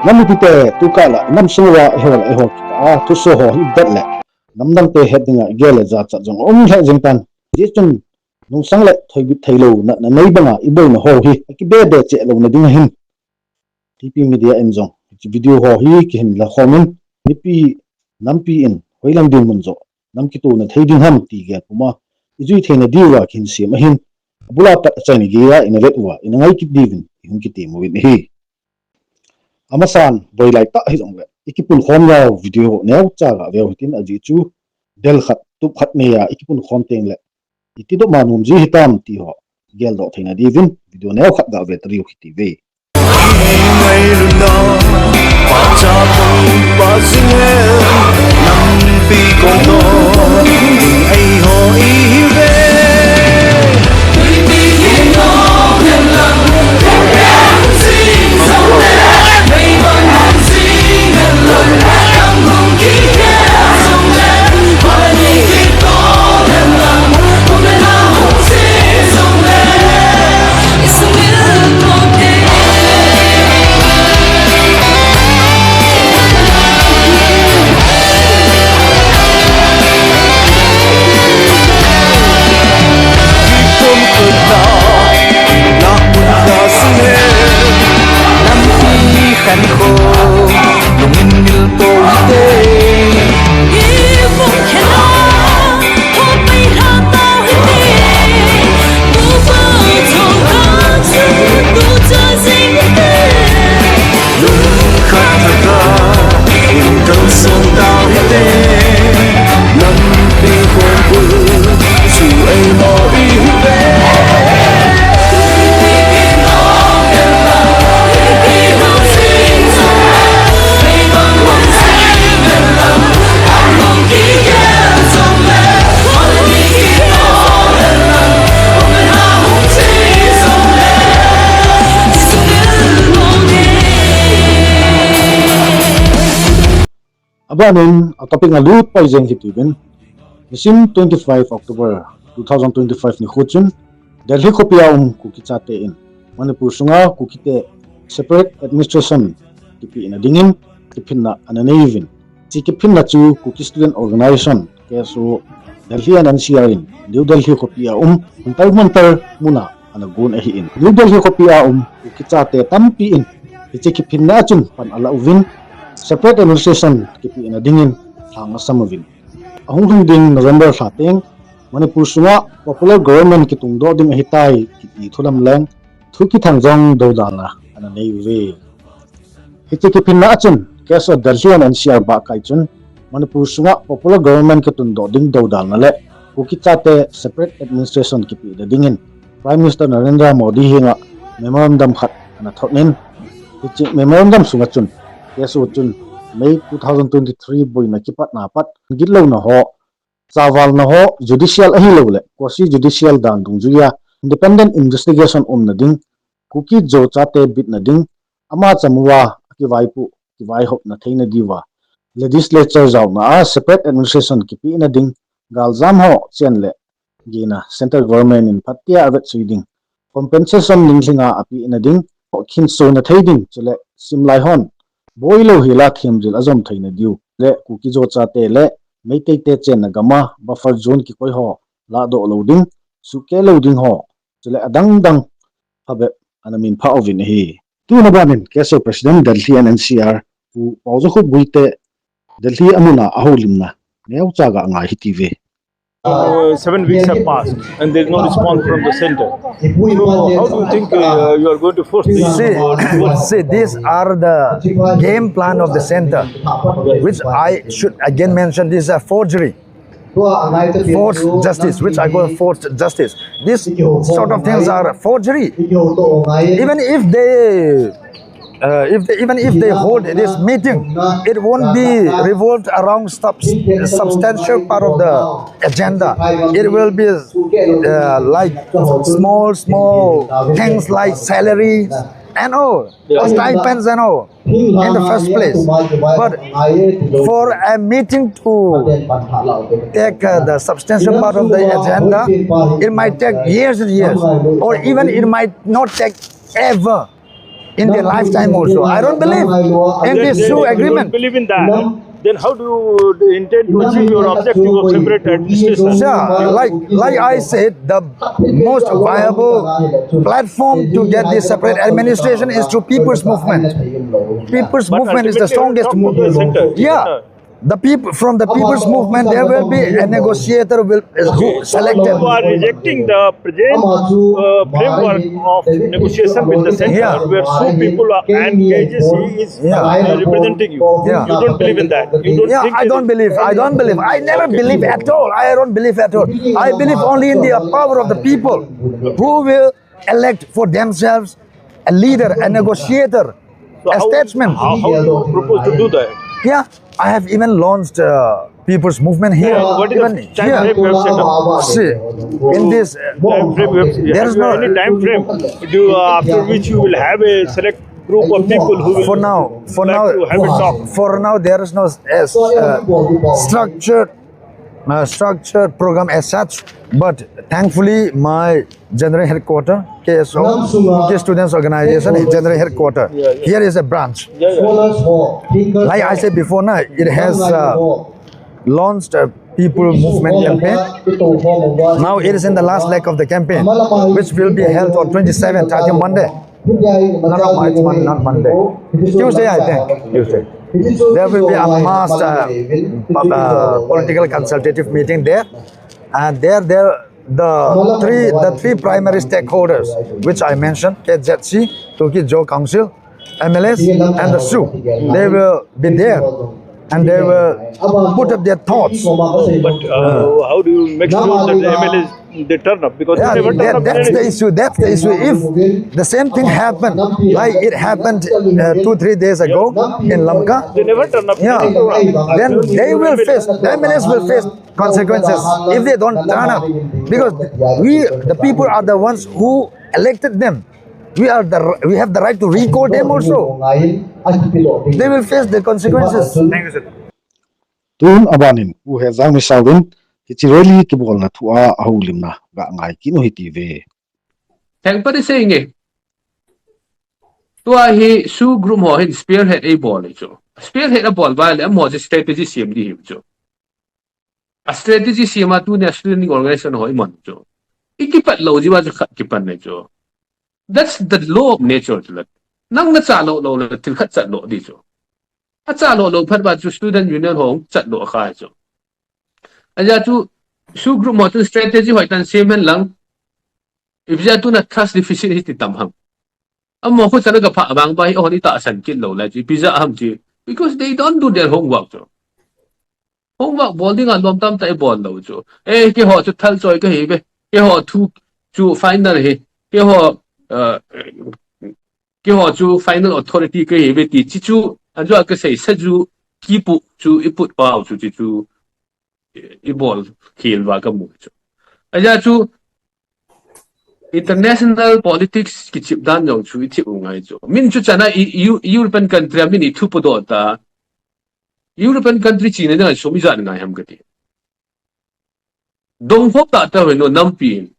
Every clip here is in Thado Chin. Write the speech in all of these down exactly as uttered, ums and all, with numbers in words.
Nam mipite, tukah la nam sunga eiho le eiho kikah a thuso ho hi vet le namdang te het dinga igel le jachat jong um lheh jeng tan. Hijeh chun nungsang le thoibit theilou natna nei banga iboina ho hi akibe be cheh louna ding ahin, T P Media in jong hiche video ho hi kihin la khom in, mipi nampi in hoilang dinmun joh nam kitona thei ding ham ti gel puma ijui theina diuva kihin sem ahin, abula pat achaina geiya ina vet uva ina ngai kit diuvin ihung kitem uvin ahi. Amasan, boi lai tah hijongle ikipun khom nau video neocha ga veu hitin, ajeh chu del khat tup khat neiya ikipun khom tengle iti dopma nom ji hitam ti ho geldoh theina diuvin video neo khat ga ve tariu hitiuve. Abanin, a topic ngalut pai jeng hitiuvin. Nisim twenty-five October two thousand twenty-five nikho chun Delhi khopia um Kuki chate in Manipur sunga Kukite separate administration kipehna dingin kiphinna ana neiuvin. Hiche kiphinna chu Kuki Student Organization, K S O, Delhi and N C R in New Delhi khopia um Jantar Mantar muna ana gon ahin. New Delhi khopia um Kuki chate tampi in hiche kiphinna a chun pan ala uvin, separate administration kipehna dingin lhang asam uvin. Ahung lhung ding November lha teng Manipur sunga popular government kitungdoh ding ahitai kiti thu lam leng thu kithang jong dodalna ana neiuve. Hiche kiphinna a chun K S O, Delhi and N C R bahkai chun Manipur sunga popular government kitungdoh ding dodalna le Kuki chate separate administration kipehna dingin Prime Minister Narendra Modi henga memorandum khat ana thot in, hiche memorandum sunga chun K S O chun May two thousand twenty-three boina kipatna pat gitlouna ho, chavalna ho, judicial ahilouleh quasi judicial dan dungjuiya independent investigation umna ding, Kuki Zo chate bitna ding, ama chamuva akivaipoh kivaihopna theina diuva legislature jaona a separate administration kipehna ding, galjam ho chen le gena central government in phatea avetsui ding, compensation linglinga apehna ding, ho khinsona thei ding, chule simlai hon boilou hela themjil ajom theina diu le Kuki Zo chate le Meitei te chenna gama buffer zone kikoi ho lahdoh lou ding, suhkeh lou ding ho, chule adang dang phabep ana minphah uvin ahi. Tuna banin K S O President Delhi and N C R Pu Paojakhup Guite Delhi amuna ahoulimna neocha ga ngai hitiuve. Uh, seven weeks have passed and there is no response from the center. So how do you think uh, you are going to force these? See, see, these are the game plan of the center, which I should again mention, this is a forgery. Forced justice, which I call forced justice. These sort of things are forgery. Even if they uh, if they, even if they hold this meeting, it won't be revolved around sub- substantial part of the agenda. It will be uh, like small, small things like salaries and all, stipends and all in the first place. But for a meeting to take uh, the substantial part of the agenda, it might take years and years, or even it might not take ever. in their lifetime also. I don't believe in this Sioux agreement. Believe in that. Then how do you intend to achieve your objective of separate administration? Yeah, like like I said, the most viable platform to get this separate administration is through people's movement. People's movement is the strongest movement. Yeah. The people from the people's movement, there will be a negotiator will uh, who selected. You are rejecting the present uh, framework of negotiation with the center, Yeah. Where Sioux people are and K J C is Yeah. uh, representing you. Yeah. You don't believe in that. You don't Yeah, think I it don't is- believe. I don't believe. I never believe at all. I don't believe at all. I believe only in the power of the people who will elect for themselves a leader, a negotiator, So a how, statesman. How, how do you propose to do that? Yeah, I have even launched uh, people's movement here. What is Even the time here. Frame you have set up? See, in this, uh, Time frame you have, There have is you no- any time frame? Do you, uh, after which you will have a select group of people who will for now, for like now, to have a talk? For now, there is no uh, uh, structured, uh, structured program as such. But thankfully, my general headquarter, K S O, Kuki Students Organization, general headquarter. Here is a branch. Yeah, yeah. Like I said before, now it has uh, launched a people movement campaign. Now it is in the last leg of the campaign, which will be held on twenty-seventh, I think Monday. No, no, it's Mon- not Monday. Tuesday, I think. Tuesday. There will be a mass uh, pub- uh, political consultative meeting there. And there, there, the three, the three primary stakeholders, which I mentioned, K Z C, Kuki Zo Council, M L As, and the Sioux, they will be there. And they will put up their thoughts. But uh, how do you make sure that the M L As they turn up? Because Yeah, they never turn that, up. That's the issue. That's the issue. If the same thing happened, like it happened uh, two, three days ago in Lamka, They never turn up. yeah, They never turn up. Then they will face, the M L As will face consequences if they don't turn up. Because we, the people are the ones who elected them. We are the, we have the right to recall them also. They will face the consequences. Thank you, sir. Tun abanin Pu Hejang Misao in hiche rally kibolna thu a ahoulimna ga ngai kit u hite ve. Thank you for saying it. Tua hi Sioux group ho hin spearhead eibol hi chu. Spearhead abol val le amaho chu strategy siam di hi chu. A strategy siam a tunia student organization ho iman chu. Ikipat lou jiu va chu khat kipan nei chu. That's the law of nature chu la. Nang nachah lou lou le thil khat chat lou di chu. Achah lou lou phat va chu student union ho chat lou akhai chu. Ajeh chu Sioux group ho chu strategy hoitah in siam hen lang. Ipi jeh a tuna trust deficit hi ti tam ham. Amaho khu chan a ka phah vang ba hi ahon itahsan kit lou lai chu. Ipi jeh ham chi. Because they don't do their homework chu. Homework bol dinga lom tamtah ibol lou chu. Eh, keiho chu thal choi kahi ve. Keiho thu chu final hi. Keiho, uh, keiho chu final authority kahi ve ti chi chu. Ajeh a kasei sa chu kipu chu iput pau chu chi chu. Ibol khel va kamu chu. Ajeh chu international politics kichep dan jong chu ichep u ngai chu. Min chu chan a i, i, European country a min ithu podoh ta. European country china dinga sum ijat ngai ham kati. Dong khop ta ta ve no nampi.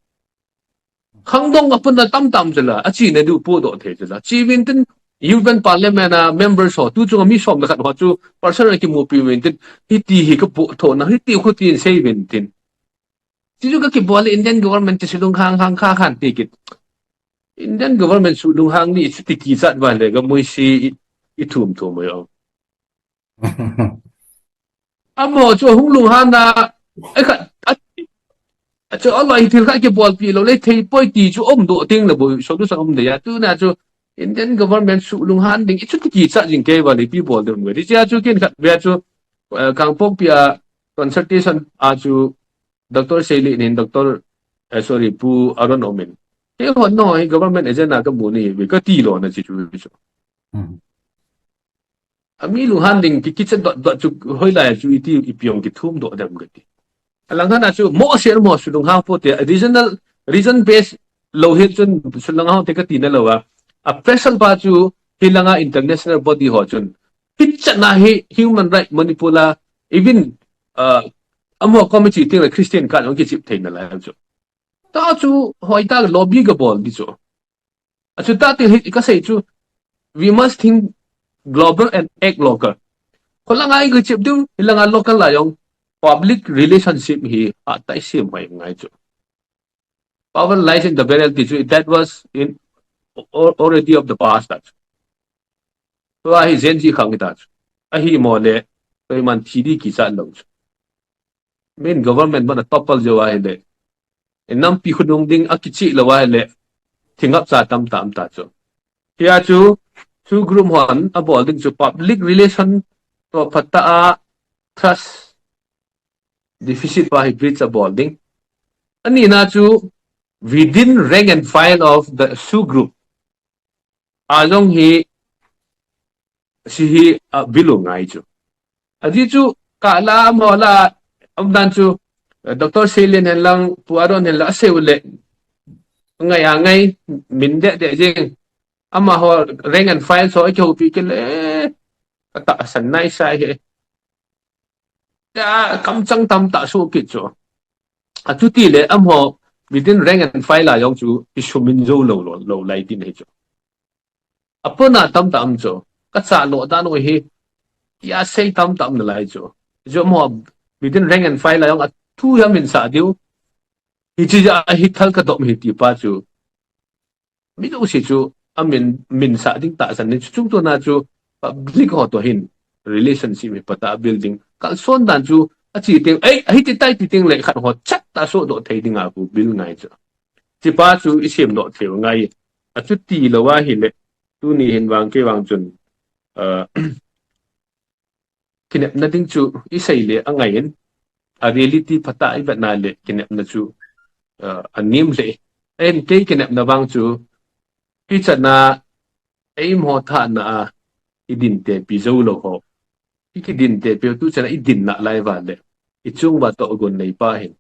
Khangdong a pun na tam tam chu la, achina diu podoh thei chu la. Chi vin tin European Parliament a members ho, tu chunga mi som le khat ho chu personal kimupi vin tin, hiti hi kapoh thona, hiti khu tin sei vin tin. Chi chu kakibol le Indian government chu sulunghang hang kha khan ti kit. Indian government sulunghang ni chu ti kichat va le ka muisi i, ithum thum mai o. Amaho chu hung lunghan na, ai khat, a, a chu aloi thil khat kibolpi lou le thei poi ti chu umdoh ting le bou, solution um de ya. Tuna chu Indian government sulunghan ding, i chu ti kichat jing kei va le ipi bol ding ve. Ti chu ken khat ve chu, eh, Kangpokpi a consultation a chu Doctor Seilih nin Doctor, eh, sorry, Pu Aaron Omin. Keiho no hi government agent na kamu ni ve kati lona chi chu ve chu. Ami lunghan ding ki, kichat dot dot chu hoilai chu iti ipi jong kithum doh dem kati. Alang hana chu mo se mo sulunghang pote, regional, region based lou hi chun sulunghang te kati na lou a. A pressure pa chu hilanga international body ho chun. Hichat na hi human right Manipur a, even, uh, amaho committee ting le Christian ka jong kichep thei na lai chu. Ta chu hoitah lobby kabol di chu. Achu ta ti hi kasei chu. We must think global and act local. Kholanga i kichep diu, hilanga local a jong public relationship hi atai sem hoi ngai chu. Power lies in the variety chu, that was in al- already of the past that. Tua hi Gen Z khang hi ta chu. Ahi mo le, koi man thi di kichat lo chu. Min government mana topple jo ahi le. Inam pi khunung ding a kichi lo ahi le. Thingap cha tam tam ta chu. Hia chu, chu group hon a bol ding chu public relation to phata a trust deficit pa hi bridge a bol ding. Ani na chu within rank and file of the SoO group. A jong hi si hi a bilu ngai chu. A ji chu ka la mo la am dan chu eh, Doctor Selen hen lang Pu Aron hen la a seu le ngai a ngai min de de jing. Amaho rank and file so a kiho pi ke le ka ta san nai sai he. Ya, kam chang tam ta su kit chu. A chuti le amaho within rank and file a jong chu i sumin jo lo lo lo lai tin he chu. A pona tam tam chu. Ka cha lo dan o hi. Ya sei tam tam na lai chu. Jo mo within rank and file a jong a thu ya min sa diu. Hi chi ja hi thal ka dom hi ti pa chu. Mi lo si chu a min min sa ding ta san ni chu chung to na chu public ho to hin relationship hi pata building. Kal son dan chu a chi ting, ei, a hi ti tai ti ting le khat ho chat ta so do thei ding a bu bil ngai chu. Chi pa chu i sem do thei ngai. A chuti lo a hi le tu ni hin vang ke vang chun. Uh, kinepna ding chu i sei le a ngai in a reality pata i vet na le kinepna chu uh, a nim le. En kei kinepna vang chu i chana ei mo tha na a i din te pi zo lo ho. I ki din te pi tu chana i din na lai va le. I chung va to gon nei pa hin.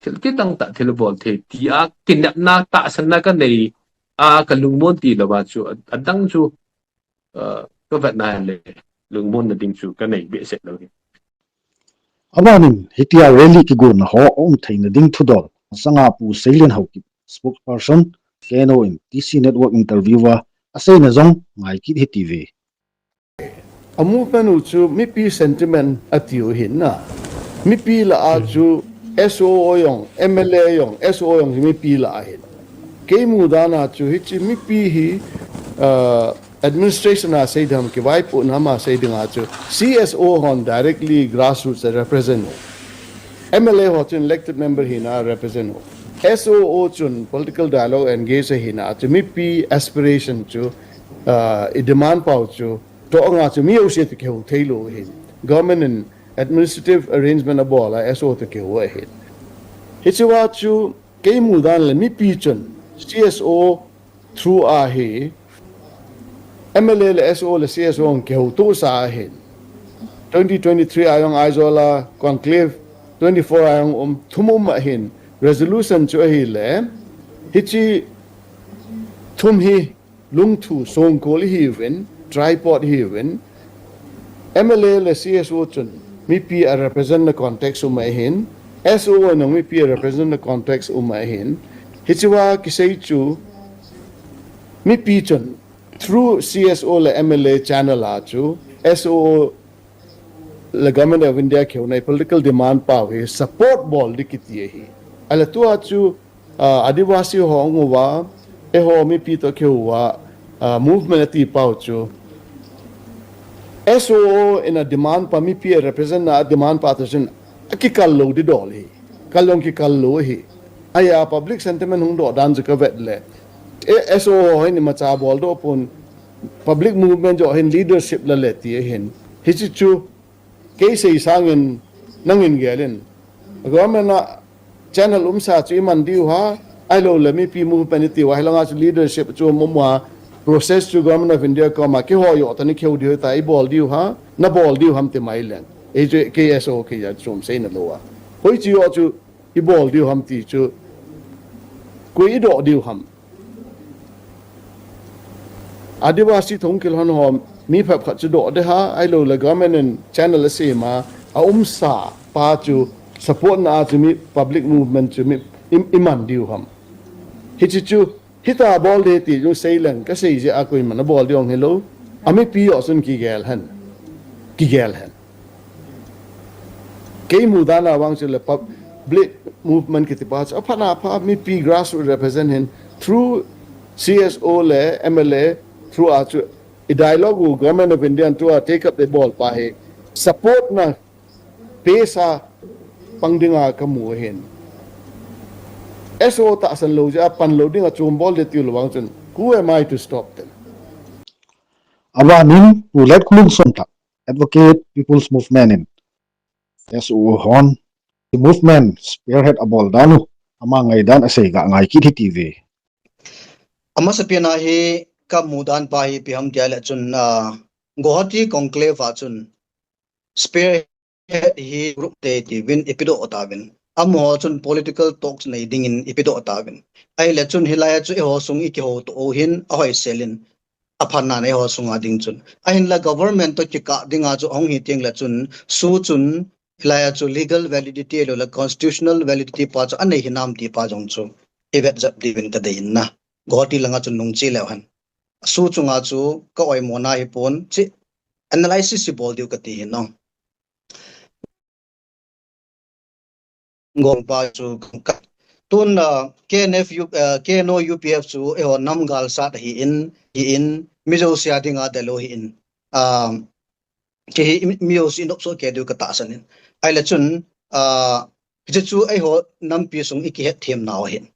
Thil kidang ta thil bol thei ti a kinepna ta san na ka nei a ka lungmon ti lo va chu a dang chu uh, ka vet na le lungmon na ding chu ka nei be set lo hi. Abanin hitia rally kigona ho a um theina ding thudol sanga Pu Seilen Haokip spokesperson K N O in T C Network interview a aseina jong ngai kit hi ti ve. A movement u chu mipi sentiment a tiu hin na. Mipi la a chu S O O jong, M L A jong, S O O jong mipi la a hin. Kei mu dan a chu hi chi mipi hi uh, administration a sei dam ki vai pu na ma sei ding a chu C S O hon directly grassroots a represent. M L A ho chun elected member hi na represent. S O O chun political dialogue engage hi na chu mipi aspiration chu uh, i demand pau chu to nga chu mi o se te keu thei lo hin. Government in administrative arrangement a bol a S O te keu a hin. Hi chu wa chu kei mu dan le mipi chun C S O through a hi M L A le S O le C S O ang keu tu sa a hin. Twenty twenty-three a jong Aizawl a conclave twenty-four a jong um thum um a hin resolution chu a hi le hi chi thum hi lungthu songkol hi vin, tripod hi vin, M L A le C S O chun mipi a represent na context um a hin, S O O na mipi a represent na context um a hin, hi chi wa ki sei chu mipi chun through C S O le M L A channel a chu S O O le Government of India keu na political demand pau hi support bol di ki ti hi. A le tu a chu uh, Adivasi ho ang uva, e ho mipi to keu uva, uh, movement a ti pau chu. S O O in a demand pa mipi a represent na demand pa to chun a ki kal lo di dol hi. Kal long ki kal lo hi. Aya public sentiment hung do dan chu ka vet le. E, S O O hin ma cha bol do pun public movement jo hin leadership la le ti hin. Hi chi chu Kei sei sangin nangin gelin. Government a channel umsa chu iman diu ha, ai lo le mipi movement iti wa, hilanga chu leadership chu mumwa process chu Government of India koma kiho yo tani keu diu ta ibol diu ha, nabol diu ham ti mai len. Ei chu K S O K ya chum sei na lo wa. Hoi chu yo chu ibol diu ham ti chu koi ido diu ham. Adivasi thongkil hon hom mi phep khat chu do de ha, ai lo le government in channel a sema, a umsa pa chu support na a chu mi public movement chu mi im, iman diu ham. Hi chi chu Hita bol de ti jong sei leng, ka sei jeh a koiman abol ding hilou. Amipi ho chun kigel hen. Kigel hen. Kei mudan a vang chu le public movement kiti pa chu aphat na pha mipi grassroots represent hin through C S O le M L A through a chu i dialogue u Government of India through a take up the ball pa hi support na pesa pang dinga ka mu ahin. S O tahsan lou jeh a pan lou dinga chom bol de tiu lou vang chun, who am I to stop them? Abanin Pu Letkhulun Somtah, Advocate People's Movement in S O hon movement spearhead abol dan u, ama ngaidan asei ga ngai kit hite ve. Amasapen a hi ka mudan pa hi ipi ham tia le chun, ah, Guwahati conclave a chun spearhead hi group te tiuvin ipi doh tauvin. Amaho chun political talks nei dingin ipi doh tauvin. Ahile chun hilai a chu eiho sung i kihouto u hin ahoisel in aphatna nei eiho sunga ding chun. Ahinla government to kikah dinga chu ahung hi teng le chun SoO chun hilai a chu legal validity lou le constitutional validity pa chu anei hinam ti pa jong chu i vet jep diuvin ka dei in na. Guwahati langa chun nung che leu hen. SoO chunga chu ka oimo na hi pon chi analysis hi bol diu ka ti hin no. Gong pa chu ka, tun, ah, K N F U, ah, K N O U P F chu eiho nam galsat ahi in, hi in, mi jouse a dinga delo hi in. Ah, ki hi mi, mi jouse in opso ke diu ka tahsan in. Ahile chun, ah, hiche chu eiho nampi sung i kihet them nau ahin.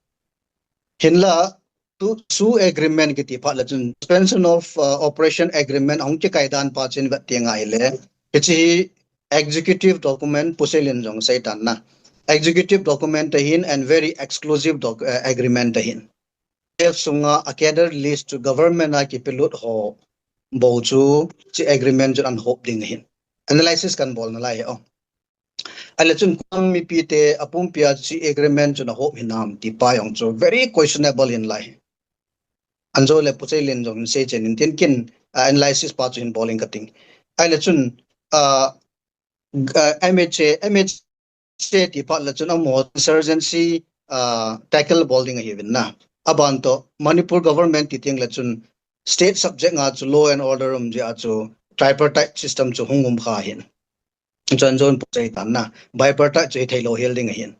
Hinla, tu SoO agreement kiti phat le chun suspension of, uh, operation agreement ahung kikai dan pa chu i vet teng ahile, hiche hi executive document Pu Seilin jong asei tan na. Executive document ahin and very exclusive doc-, uh, agreement ahin. F sunga a cadre list chu government a kipelut ho bou chu hiche agreement chun ahop ding ahin. Analysis kan bol nalai hi o. Ahile chun koi mipi te apumpi a hiche agreement chun ahop hinam ti pa jong chu very questionable in lai. Anjo le Pu Seilin jong hin sei chen in tin kin, ah, analysis pa chu hin bol ing ka ting. Ahile chun, ah, ah, M H A, M H A ti phat le chun amaho insurgency, ah, tackle bol ding ahiuvin na. Aban to Manipur government ti teng le chun state subject nga chu law and order um jeh a chu tripartite system chu hung um kha hin. Chun jon pu chei tan na, bipartite chu hi thei lou hel ding ahin.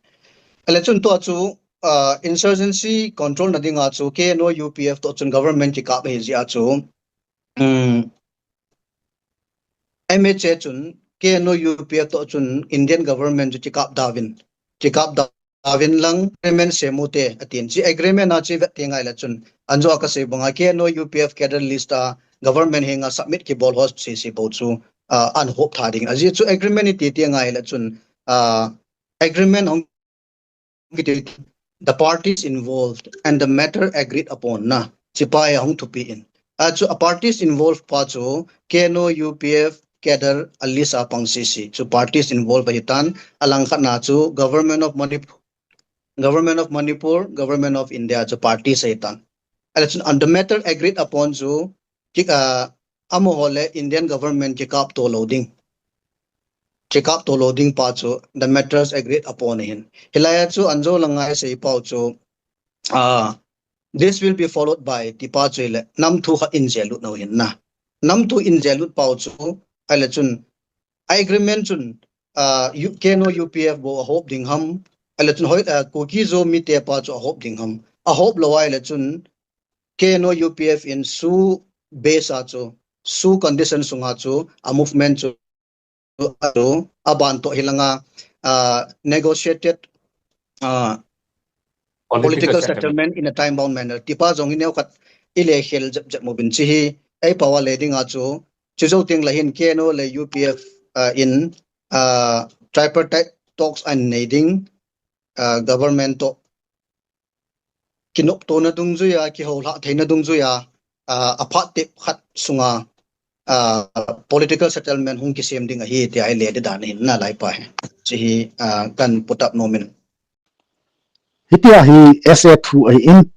Ahile chun tua chu, ah, insurgency control na dinga chu K N O U P F to chun government kikap ahi jeh a chu, um, M H A chun K N O U P F to chun Indian government chu kikap dauvin, kikap dauvin lang agreement sem u te atin. Hiche agreement a chu i vet teng ahile chun, anjo a ka sei banga K N O U P F cadre list a government henga submit kibol ho sese bou chu, ah, ahop tha ding. Ajeh chu agreement i ti teng ahile chun, ah, agreement hung kiti, the parties involved and the matter agreed upon na. Hiche pa hi ahung thupi in. Achu a parties involved pa chu K N O U P F cadre a list a pang sese chu parties involved ahi tan, alangkhat na chu Government of Manipur, Government of Manipur, Government of India chu parties ahi tan. Ahile chun on the matter agreed upon chu ki, ah, amaho le Indian government kikap to lou ding. Kikap to lou ding pa chu the matters agreed upon ahin. Hilai a chu anjo langa i sei pau chu, ah, this will be followed by ti pa chu hile nam thu khat in jel lut nau hin na. Nam thu in jel lut pau chu ahile chun agreement chun, ah, U-, K N O U P F bou ahop ding ham. Ahile chun hoi, ah, Kuki Zo mite pa chu ahop ding ham. Ahop lou ahile chun K N O U P F in SoO base a chu, SoO condition sunga chu, a movement chu, chu, aban to hilanga, ah, negotiated, ah, political settlement in a time bound manner. Ti pa jong hi neokhat i le khel jep jep mo bin hiche hi, ei pau a le dinga chu, chu jou teng le hin K N O le U P F, ah, in, ah, tripartite talks an nei ding, ah, government to kinoptona dungjui a, kihoulhah theina dungjui a, ah, aphat tep khat sunga, ah, political settlement hung kisem ding ahi tia i le di dan hin nalai pa hi. Hiche hi, ah, kan put up nom in. Hitia hi S A thu ahi in,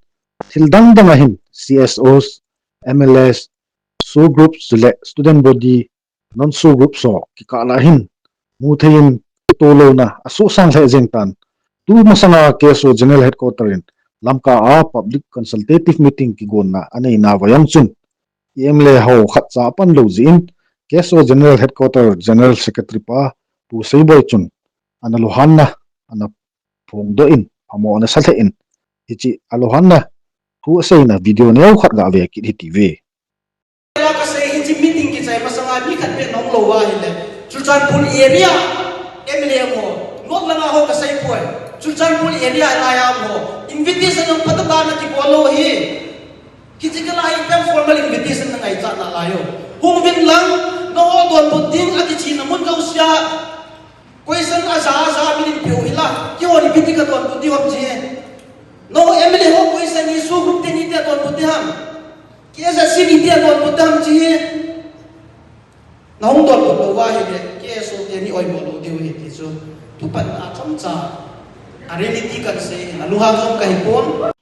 thil dang dang a hin C S Os, M L As, SoO groups chule student body, non-SoO groups ho kikah lah hin mu thei in to louna asohsang lheh jeng tan. Tu masanga K S O General Headquarter in Lamka a public consultative meeting kigonna anei nauva jong chun, M L A ho khatcha apan lou jeh in, K S O General Headquarter General Secretary pa Pu Seiboi chun ana lunghang na, ana phongdoh in, phamo ana sa lheh in, hiche alunghang na thu aseina video neo khat gave kit hite ve. Kasei hiche meeting kichai masanga mi khat beh nahung lou va ahile, Churachandpur area M L A ho, North langa ho kasei poi, Churachandpur area laiya ho invitation jong phatah a ana kibol lou hi. Hiche kah a ipi ham formal invitation nangaichat nalai u. Hung vin lang, nangho donbut ding akichena mun jousea question aja aja min in peu hila, keihon ipi ti kadonbut ding ham che. Nangho M L A ho question hi SoO group teni tia donbut ding ham, K Z C ni tia donbut ding ham che. Nahung donbut lou va ahile, K S O teni oimo lou diu ahi ti chu, thupan a chomcha, a reality kasei, alunghang jong kahipon.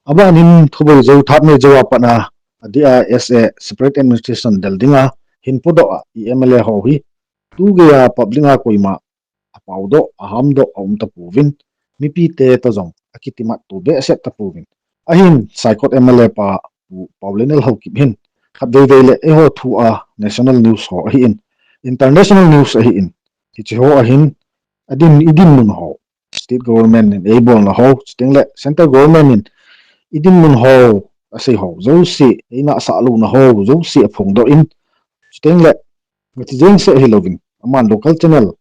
Abanin thuboi jou, thapmei jou a pat a, adeh a S A separate administration del dinga hin podoh a M L A ho hi, tugei a public a koima apaodoh, ahamdoh aum tapouvin, mipite toh jong akitimat to behseh tapouvin. Ahin Saikot M L A pa Pu Paolienlal Haokip hin, khatveivei le eiho thu a national news ho ahin, international news ahin, hiche ho ahin, adin, idinmun ho, state government in eibolna ho, chutengle central government in idinmun ho, asei ho jouse, einahsah louna ho jouse aphongdoh in, chutengle hiche jeng seh hilouvin, aman local channel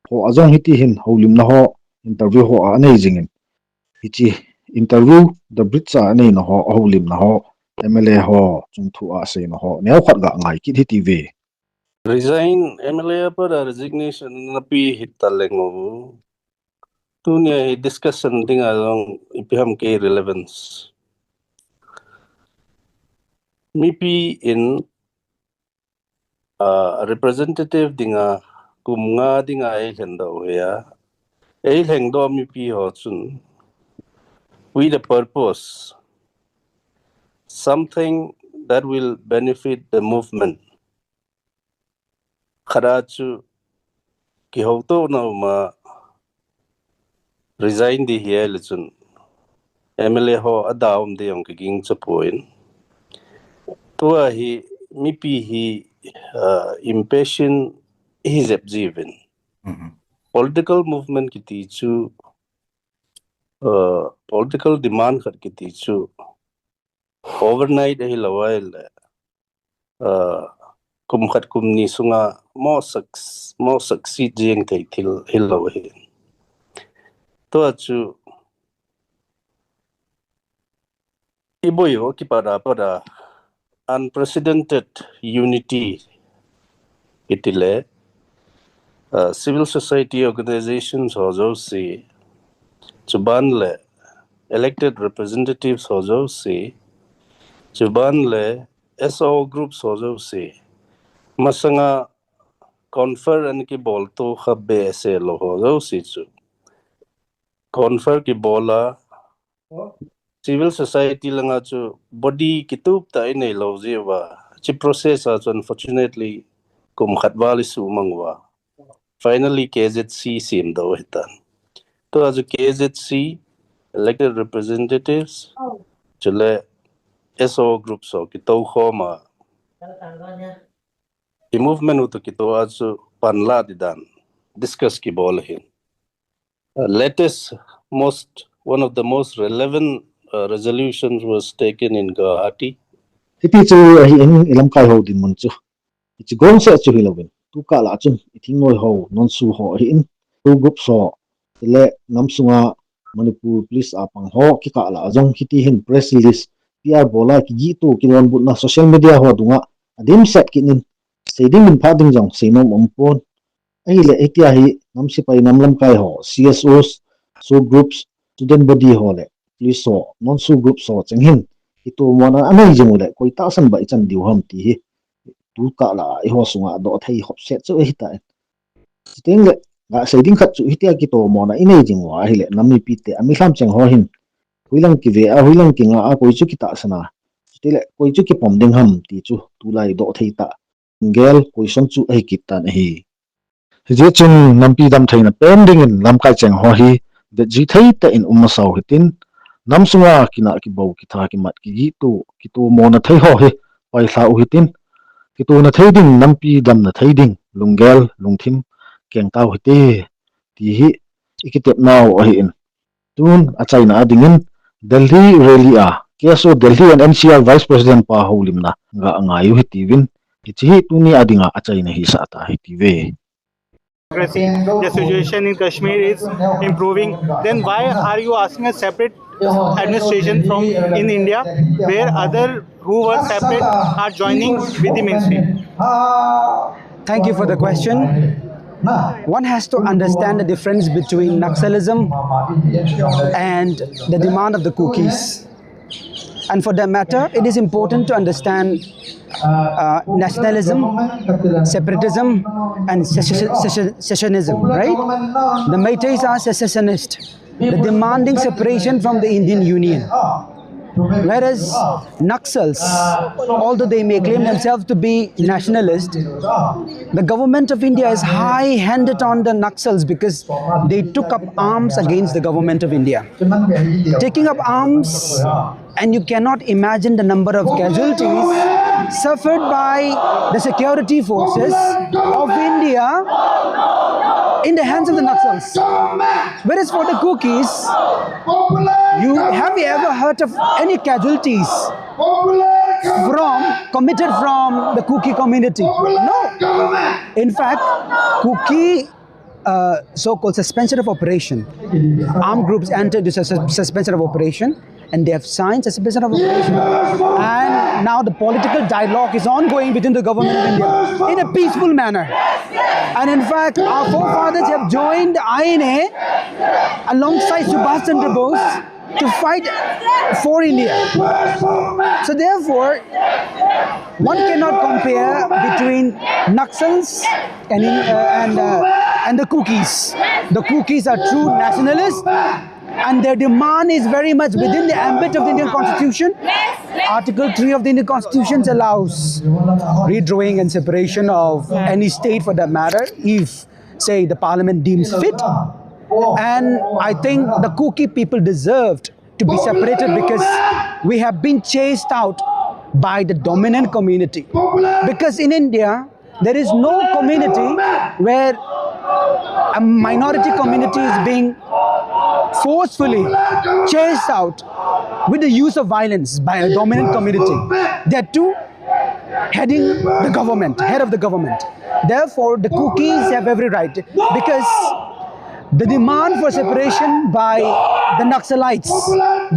ho a jong hiti hin houlimna ho, interview ho anei jingin, hiche interview, The Bridge a aneina ho, ahoulimna ho, M L A ho chungthu a aseina ho neo khat gangai kit hite ve. Resign, M L A a pat a resignation ana pe hita leng u, tunia hi discussion dinga jong ipi ham kei relevance. Mipi in, ah, representative dinga, kum nga dinga eilhengdoh u hi a, eilhengdoh mipi ho chun, with a purpose, something that will benefit the movement. Khat a chu kihoutohna uma resign ding hi ahile chun M L A ho ada um ding jong kigingcha poi. Tua hi mipi hi, uh, impatient ihi jep jiuvin. Mhm. Political movement kiti chu, uh, political demand khat kiti chu overnight ahilou ahile, uh, kum khat kum ni sunga mo suc-, mo succeed jeng thei thil hilou ahi. Tua chu iboi u kipat a pat a unprecedented unity kiti le, uh, civil society organizations ho jouse, chuban le elected representatives ho jouse, chuban le S O groups ho jouse, masanga confer ana kibol to kha behseh lou ho jouse chu confer kibol a, civil society langa chu body kitup tah inei lou jeh uva, hiche process a chu unfortunately kum khat val isuhmang uva, finally K Z C semdoh u ahitan. Tua chu K Z C, elected representatives, chule S O groups ho kitoukhom a, i movement u toh kitoh a chu panla ding dan discuss kibol ahin. Uh, latest, most, one of the most relevant, uh, resolutions was taken in Guwahati. Hiti chu ahin, i lamkai ho dinmun chu hiche gong seh chu hilouvin, tukah lah a chun i thingnoi ho, non-SoO ho ahin, SoO groups ho, chule nam sunga Manipur Police a pang ho kikah lah a jong hiti hin press release, P R bol a kigihto, kidonbutna social media ho dunga adimset kit in, sei ding in phat ding jong seinom umpon. Ahile hitia hi nam sepai, nam lamkai ho, C S Os, SoO groups, student body ho le police ho, non-SoO groups ho cheng hin kitomona anei jing u le koi tahsan ba ichan diu ham ti hi tukah lah a eiho sunga adoh thei khopset chu ahitai. Chutengle gasei ding khat chu hitia kitomona inei jing uva ahile nam mipite, a mi lham cheng ho hin hoilang kive a, hoilang kinga a, koi chu kitahsan a, chutile koi chu kipom ding ham ti chu tulai doh thei tah gel question chu ahi kit tan ahi. Hijeh chun nampi damtheina pen dingin lamkai cheng ho hi vetjui thei tah in um masau hitin, Nam sunga kinah kibou kitha kimat kigihto kitomona thei ho hi pailha u hitin, kitona thei ding, nampi damna thei ding lunggel lungthim keng tau hite, ti hi i kitepnau ahin. Tun achaina a dingin Delhi rally a K S O Delhi and N C R Vice President pa houlimna ga ngai u hitiuvin, hiche hi tuni a dinga achaina hisah ta hitiuve. Democracy, the situation in Kashmir is improving. Then why are you asking a separate administration from in India, where other who were separate are joining with the mainstream? Thank you for the question. One has to understand the difference between Naxalism and the demand of the Kukis. And for that matter, it is important to understand uh, nationalism, separatism, and secession- secession- secessionism, right? The Meiteis are secessionists, the demanding separation from the Indian Union. Whereas Naxals, although they may claim themselves to be nationalists, the government of India is high handed on the Naxals because they took up arms against the government of India. Taking up arms, and you cannot imagine the number of casualties suffered by the security forces of India in the hands of the Naxals. Whereas for the Kukis, you have you ever heard of any casualties from committed from the Kuki community? No. In fact, Kuki uh, so-called suspension of operation. Armed groups entered the sus- suspension of operation, and they have signed suspension of operation. And now the political dialogue is ongoing between the government of India in a peaceful manner. And in fact, our forefathers have joined I N A alongside Subhash Chandra Bose to fight for India. So therefore, one cannot compare between Naxals and, uh, and, uh, and the Kukis. The Kukis are true nationalists, and their demand is very much within the ambit of the Indian Constitution. Article three of the Indian Constitution allows redrawing and separation of any state for that matter, if, say, the parliament deems fit. And I think the Kuki people deserved to be separated because we have been chased out by the dominant community. Because in India, there is no community where a minority community is being forcefully chased out with the use of violence by a dominant community. That too, heading the government, head of the government. Therefore, the Kukis have every right because the demand for separation by the Naxalites,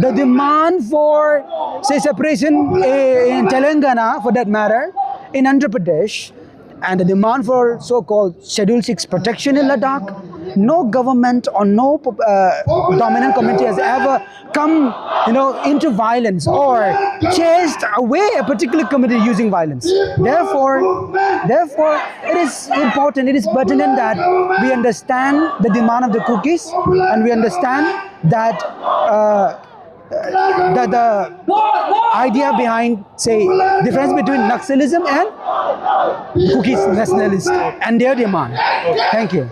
the demand for, say, separation eh, in Telangana, for that matter, in Andhra Pradesh, and the demand for so-called Schedule Six protection in Ladakh, no government or no uh, dominant community has ever come, you know, into violence or chased away a particular community using violence. Therefore, therefore, it is important, it is pertinent that we understand the demand of the Kukis, and we understand that uh, the, the idea behind, say, difference between Naxalism and Kukis nationalists and their demand. Thank you.